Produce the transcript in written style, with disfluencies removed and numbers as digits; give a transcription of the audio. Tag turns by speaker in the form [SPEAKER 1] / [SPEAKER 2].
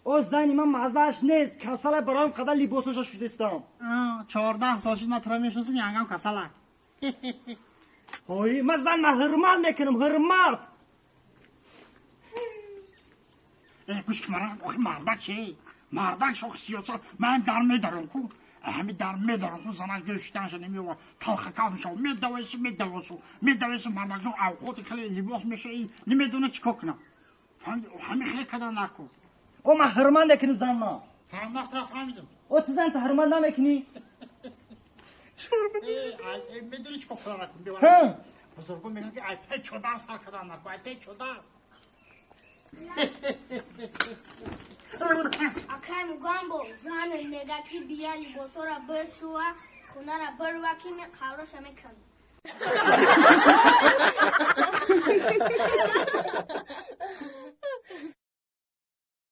[SPEAKER 1] О зани ман мазааш нест, касала бароям қадар либосоша шудистам.
[SPEAKER 2] 14 сол шуд ман туро мешиносам, янгам касала.
[SPEAKER 1] Ой, ман зан ман ҳурмат мекунам, ҳурмат.
[SPEAKER 2] Гӯш ки мара, охи мардак чи? Мардак шох сиёсат, ман дар медарам ку. Ҳами дар медарам ку, занак ҷои шиданша намеёва, талхакав мешава, медаваси, медавасу, медаваси мардакҷон авқоти хеле либос меша, намедона чӣ кор кунам. Фаҳмиди? Ҳами хеле кадан наку.
[SPEAKER 1] О ман ҳурмат мекунам занма.
[SPEAKER 2] Фаҳмахтра фаҳмидам.
[SPEAKER 1] О ту зан ту ҳурмат намекунӣ?
[SPEAKER 2] Медони чӣ кор кадан накун? Бузургон мегӯянд ки ай пей чодар сар кадан наку, ай пей чодар.
[SPEAKER 3] Акай Мугамбо, занат мега ки бия либосора бишӯва, хонара бирва ки ме қавроша мекунам.